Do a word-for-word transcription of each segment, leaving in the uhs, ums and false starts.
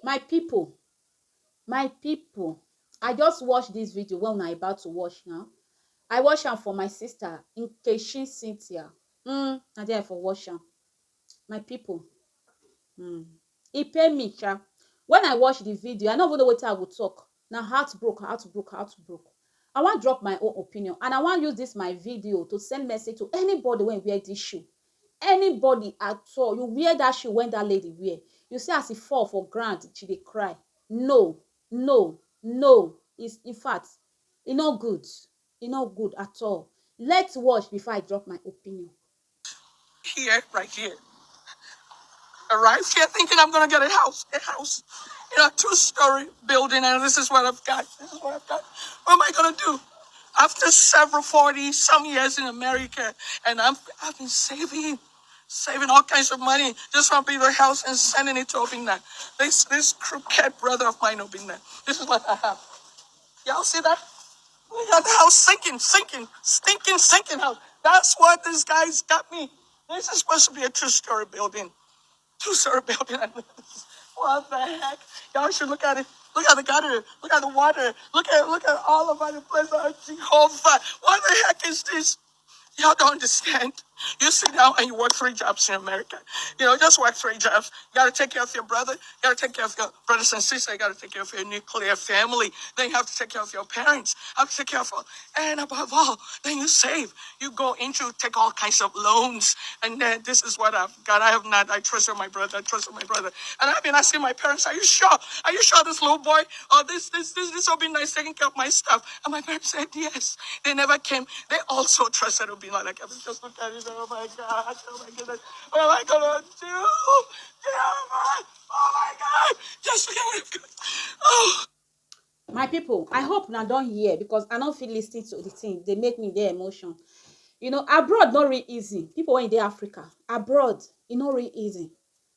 My people, my people, I just watch this video when I about to watch now. I watch am for my sister, Nkechi Cynthia. Mm, na there I for watch am. My people, mm, e pain me, sha. When I watch the video, I no even know wetin I go talk. Na heartbroke, heartbroke, heartbroke. I wan drop my own opinion, and I wan use this my video to send message to anybody wey wear this shoe. Anybody at all, you wear that shoe wey that lady wear, you see as e fall for ground, she dey cry. No, no, no. It's, in fact, e no good. E no good at all. Let's watch before I drop my opinion. Here, right here. Arrived here thinking I'm gonna get a house, a house, you know, two-story building, and this is what I've got. This is what I've got. What am I gonna do? After several forty some years in America, and I'm I've been saving, saving all kinds of money just from building a house and sending it to Obinna. This this crooked brother of mine, Obinna. This is what I have. Y'all see that? We got the house sinking, sinking, stinking, sinking house. That's what this guy's got me. This is supposed to be a two-story building. Two-story building. What the heck? Y'all should look at it. Look at the gutter. Look at the water. Look at look at all of other places. Oh, Jehovah. What the heck is this? Y'all don't understand. You sit down and you work three jobs in America. You know, just work three jobs. You gotta take care of your brother. You gotta take care of your brothers and sisters. You gotta take care of your nuclear family. Then you have to take care of your parents. Have to take care of all. And above all, then you save. You go into take all kinds of loans. And then this is what I've got. I have not. I trusted my brother. I trusted my brother. And I've been asking my parents, "Are you sure? Are you sure this little boy or this this this this will be nice taking care of my stuff?" And my parents said yes. They never came. They also trusted Obinna. Like, I was just look at it. Oh my God. Oh my goodness. What am I gonna do? Jehovah. Oh my God. Just look at it. Oh. My people, I hope una don hear, because I no fit listen to the thing. They make me get emotion. You know, abroad no really easy. People wey dey Africa, abroad, e no really easy.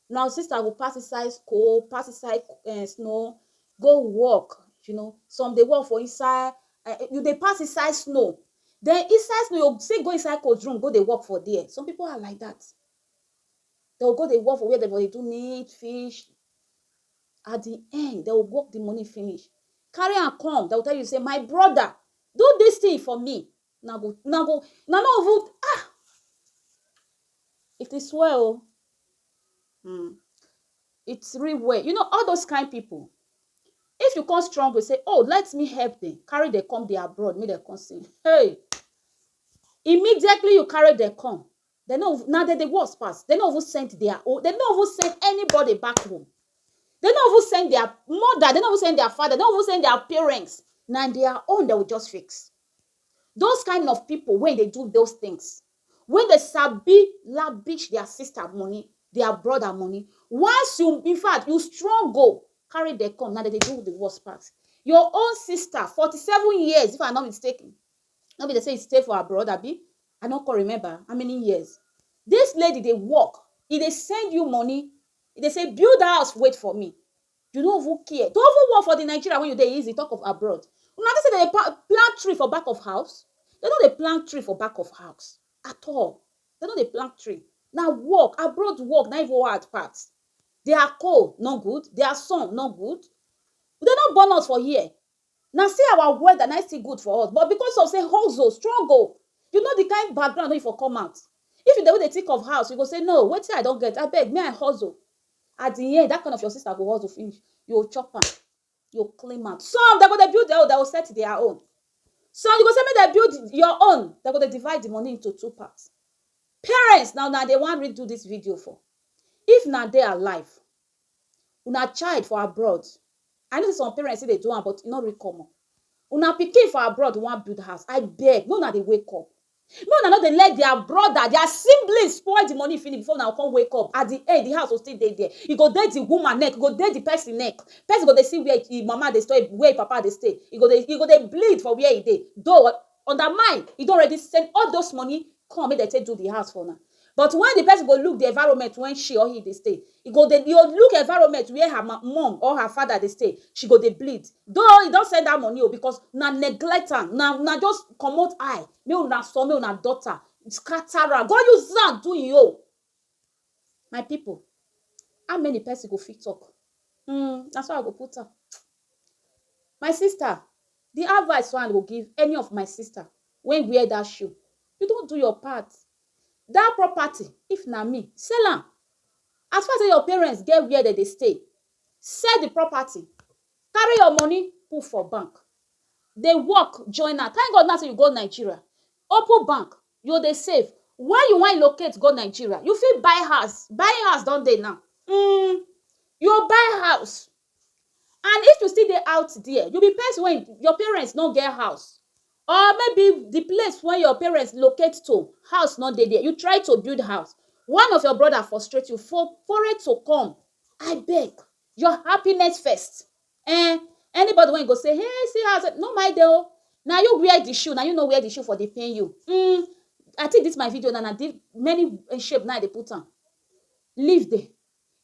Now, sister go pass inside cold, pass inside uh, snow, go work. You know, some dey work for inside. Uh, you dey pass inside snow. Then inside snow, you still go inside cold room, go dey work for there. Some people are like that. They will go dey work for where they go dey do meat, fish. At the end, they will work the money finish. Carry am come, they will tell you say, "My brother, do this thing for me." Una go, una go, una no even, ah, it is well. Hmm. It's real well. You know, all those kind people, if you come strong, we say, "Oh, let me help them." Carry them come the abroad, make them come see. Hey, immediately you carry them come, they no, now they the worst pass. They no even send their own. They no even send anybody back home. They no even send their mother. They no even send their father. They no even send their parents. Now their own, they will just fix. Those kind of people, when they do those things, when they sabi lavish their sister money, their brother money, once you, in fact, you struggle, carry them come. Now they do the worst part. Your own sister, forty-seven years, if I'm not mistaken. No be they say you stay for abroad, abi? I no can remember how many years. This lady dey work, e dey send you money, e dey say, "Build house, wait for me." You no even care. To even work for the Nigeria when you dey easy, talk of abroad. Una think say they dey pa- plant tree for back of house? They no dey plant tree for back of house at all. They no dey plant tree. Now work, abroad work, na even hard part. Their coal no good, their sun no good. They no born us for here. Now see our weather, na still good for us. But because of say hustle, struggle, you know the kind background wey you for come out. If you dey wey dey think of house, you go say, "No, wetin I don get, abeg, may I hustle." At the end, that kind of your sister go hustle finish. You go chop am, you go claim am. Some they go dey build their own, they go set their own. Some you go say make they build your own, they go dey divide the money into two parts. Parents, now now they wan read do this video for. If na dey alive, una child for abroad, I know say some parents say they do am, but e no real common. Una pikin for abroad wan build house, I beg, no, una dey wake up. No, una no dey let their brother, their siblings spoil the money finish before una come wake up. At the end, the house will still dey there. E go dey the woman neck, e go dey the person neck. Person go dey see where e mama dey stay, where e papa dey stay. E go dey, e go dey bleed for where e dey. Though undermine, e don already send all those money come make dem take do the house for una. But when the person go look the environment when she or he dey stay, e go dey, e go look environment where her ma- mom or her father dey stay, she go dey bleed. Though e don send that money o, because na neglect am, na na just comot eye, make una son, make una daughter scatter am, go use am do im own. My people, how many person go fit talk? Mm, na so I go put am. My sister, the advice wey I go give any of my sister wey wear that shoe, you don do your part. That property, if na me, sell am. As far as your parents get where dem dey stay, sell the property, carry your money put for bank, dey work join am. Thank God now say you go Nigeria, open bank, you dey save. When you wan locate go Nigeria, you fit buy house. Buying house don dey now. Mm, you buy house. And if you still dey out there, you be person wey your parents no get house, or maybe the place wey your parents locate to, house no dey there, you try to build house, one of your brother frustrate you, for foreign to come, I beg, your happiness first. Eh, anybody wey go say, "Hey, see house," no mind dem o. Na you wear the shoe, na you no wear the shoe for dey pain you. Mm, I think this my video na na the many eh, shape na I dey put am. Leave there.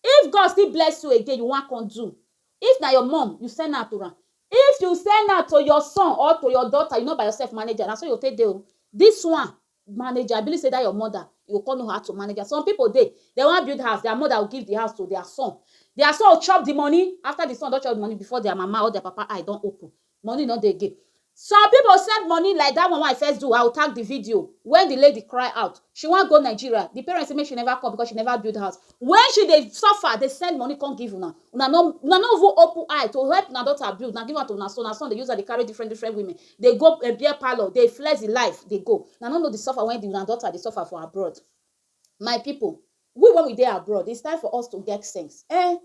If God still bless you again, you wan come do. If na your mom, you send her to am. If you send her to your son or to your daughter, you no by yourself manage am. Na so you take dey o. This one manage am. I believe say that your mother, you go come know how to manage am. Some people dey, dem wan build house, their mother will give the house to their son. Their son will chop the money. After the son don chop the money, before their mama or their papa eye don open, money no dey again. Some people send money like that one wey I first do. I will tag the video when the lady cry out. She wan go Nigeria. The parents say make she never come because she never build house. When she dey suffer, dey send money come give una. Una no, una no even open eye to help una daughter build. Una give am to una son. Una son dey use am dey carry different different women. Dey go eh, beer parlour, dey flex the life, dey go. Una no know the suffer wey the una daughter dey suffer for abroad. My people, we when we dey abroad, it's time for us to get sense. Eh?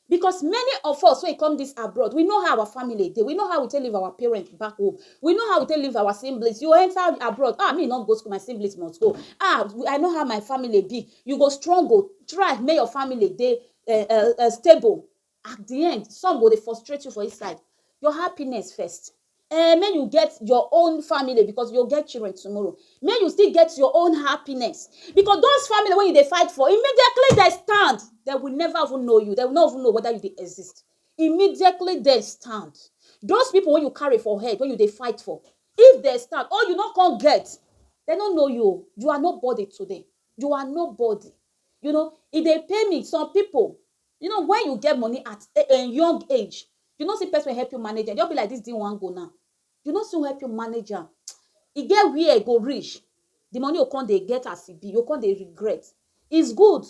Because many of us wey come this abroad, we know how our family dey, we know how we take leave our parents back home, we know how we take leave our siblings. You enter abroad, ah, me no go school, my siblings must go. Ah, I know how my family be. You go struggle, try make your family dey uh, uh, uh, stable. At the end, some go dey frustrate you for inside. Your happiness first. Eh, make you get your own family because you get children tomorrow. Make you still get your own happiness because those family wey you dey fight for, immediately dem stand, dem will never even know you. Dem will not even know whether you dey exist. Immediately dem stand. Those people wey you carry for head, wey you dey fight for, if dem stand, or you no come get, dem no know you. You are nobody to them. You are nobody. You know, e dey pain me. Some people, you know, when you get money at a, a young age, you no see person help you manage am. Just be like this thing wan go now. You no see help you manage am. E get where e go reach. The money go come dey get as e be. You come dey regret. It's good.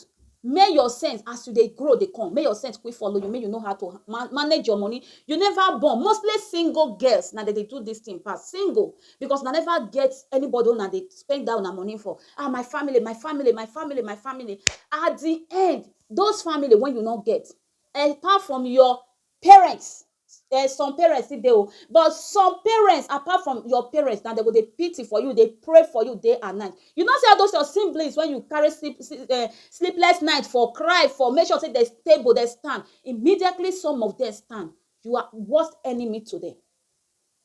Make your sense as you dey grow dey come. Make your sense quick follow you. Make you know how to ma- manage your money. You never born. Mostly single girls na dem dey do this thing pass. Single, because una never get anybody una dey spend that una money for. Ah, my family, my family, my family, my family. At the end, those family wey you no get, apart from your parents, eh, some parents still dey o, but some parents apart from your parents na dem go dey pity for you, dey pray for you day and night. You know say all those your siblings wey you carry sleep, sleep, eh, sleepless night for, cry for, make sure say dem stable, dem stand. Immediately some of them stand, you are worst enemy to them.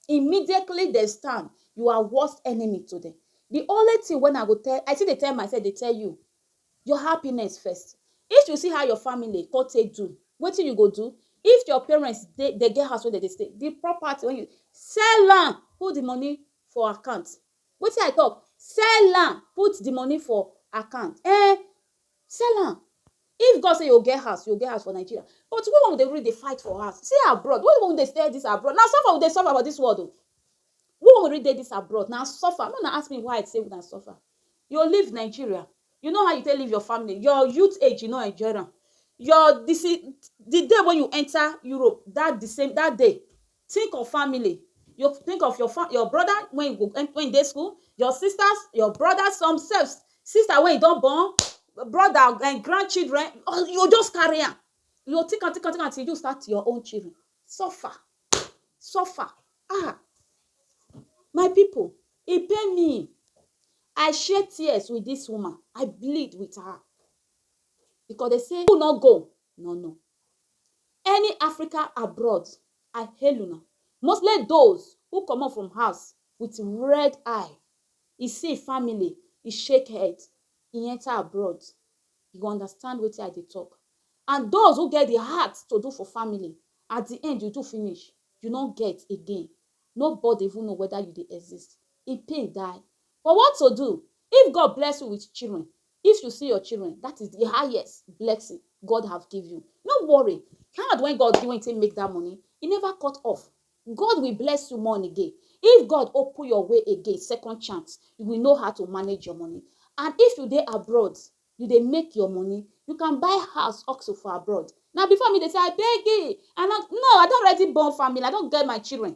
Immediately dem stand, you are worst enemy to them. The only thing wey I go tell, I still dey tell myself, dey tell you, your happiness first. If you see how your family come take do, wetin you go do? If your parents dey, dey get house wey dem dey stay, the property wey you sell am, put the money for account. Wetin I talk? Sell am, put the money for account. Eh, sell am. If God say you get house, you get house for Nigeria. But we wan dey really dey fight for house. See abroad. We wan dey stay this abroad. Na suffer we dey suffer for this world o. We wan really dey this abroad. Na suffer. No na ask me why I say we na suffer. You leave Nigeria. You know how you take leave your family. Your youth age, you no enjoy am. Your this the day when you enter Europe, that the same that day, think of family. You think of your fa- your brother when you go en- when you dey school, your sisters, your brothers, some self sister wey you don born, brother and grandchildren, oh, you just carry am. You think am, think am, think am till you start your own children. Suffer, suffer. Ah, my people, e pain me. I shed tears with this woman. I bleed with her because they say who no go, no no. Any Africa abroad, I hail una. Mostly those who comot from house with red eye. E see family, e shake head, e enter abroad. You go understand wetin I dey talk. And those who get the heart to do for family, at the end you do finish, you no get again. Nobody even know whether you dey exist. E pain die. But what to do? If God bless you with children, if you see your children, that is the highest blessing God have give you. No worry. Hand wey God give when you take make that money, e never cut off. God will bless you more again. If God open your way again, second chance, you will know how to manage your money. And if you dey abroad, you dey make your money, you can buy house also for abroad. Now before me, they say, "I beg you, I not, no, I don't already born family, I don't get my children."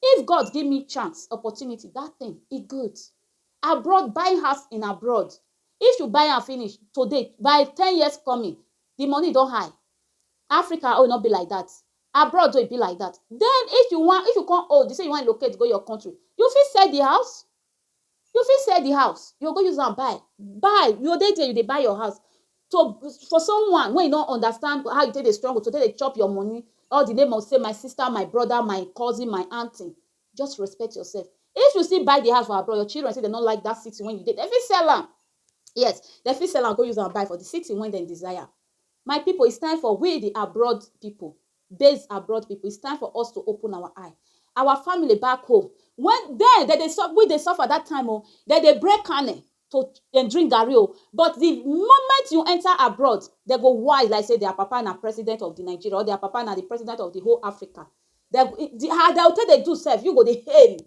If God give me chance, opportunity, that thing, e good. Abroad, buying house in abroad. If you buy and finish today, by ten years coming, the money don't high. Africa, oh, not be like that. Abroad, oh, it be like that. Then if you want, if you can't old, you say you want to locate, go your country. You fit sell the house. You fit sell the house. You go use and buy. Buy. You dey there, you dey buy your house. So for someone when you don't understand how you take the struggle, to take the chop your money, all the name of say my sister, my brother, my cousin, my auntie, just respect yourself. If you still buy the house for abroad, your children say they don't like that city when you did. They fit sell am. Yes, they fit sell am, go use and buy for the city when they desire. My people, it's time for we the abroad people, base abroad people. It's time for us to open our eye. Our family back home. When then they, they suffer, we they suffer that time. Oh, then they break kane to and drink garri. Oh. But the moment you enter abroad, they go wise like say their papa na president of the Nigeria or their papa na the president of the whole Africa. They the, how they'll tell they do self, you go the hail,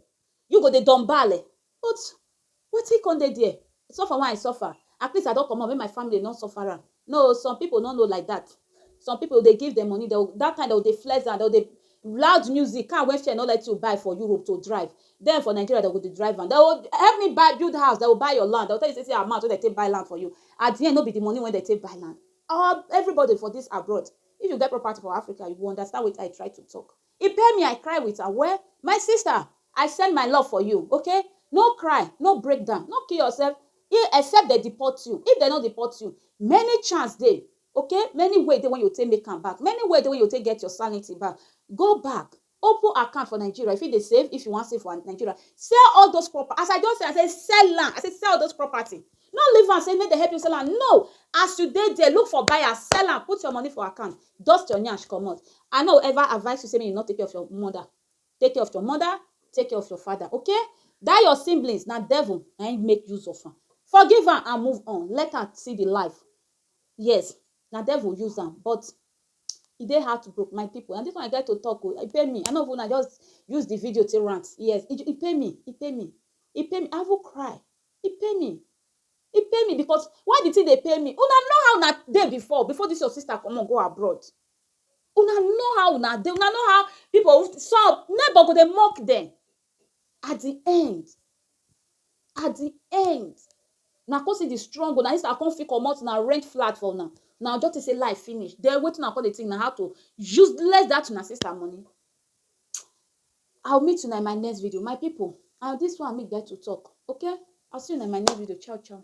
you go the dombale. But what he can they there? Suffer why I suffer. At least I don't come up when my family not suffer am. No, some people don't know like that. Some people they give them money. They will- that time they will they flex and they will they loud music. Can't when share not let you buy for Europe to drive. Then for Nigeria they will they drive and they will help me buy build house. They will buy your land. They will tell you say, "See amount wey they take buy land for you." At the end, no be the money when they take buy land. All everybody for this abroad. If you get property for Africa, you will understand what I try to talk. He pay me, I cry with her. Well, my sister, I send my love for you, okay? No cry, no breakdown, no kill yourself. If, except they deport you. If they not deport you, many chance dey, okay? Many way dey when you take make am back. Many way dey when you take get your sanity back. Go back, open account for Nigeria. If you dey save, if you want save for Nigeria, sell all those property. As I just say, I say sell land. I say sell all those property. No leave and say make they help you sell am. No, as you dey there, look for buyer, sell am, put your money for account, dust your nyash comot. I no ever advise you say make you not take care of your mother. Take care of your mother, take care of your father, okay? That your siblings na devil na him make use of am. Forgive am and move on. Let am see the life. Yes, na devil use am, but e dey hard to broke my people. And this one I get to talk o. E pay me. I no even I just use the video to rant. Yes, e, e pay me. E pay me. E pay me. I even cry. E pay me. E pay me because why the thing dey pay me? Una know how una dey before, before this your sister comot go abroad. Una know how una dey. Una know how people some neighbor go dey mock them. At the end, at the end, na come see the struggle. Na this I come fit comot na rent flat for una. Na just say life finish. Then wetin una come dey think na how to useless that una sister money. I'll meet you in my next video, my people. And this one me get to talk. Okay, I'll see you in my next video. Ciao, ciao.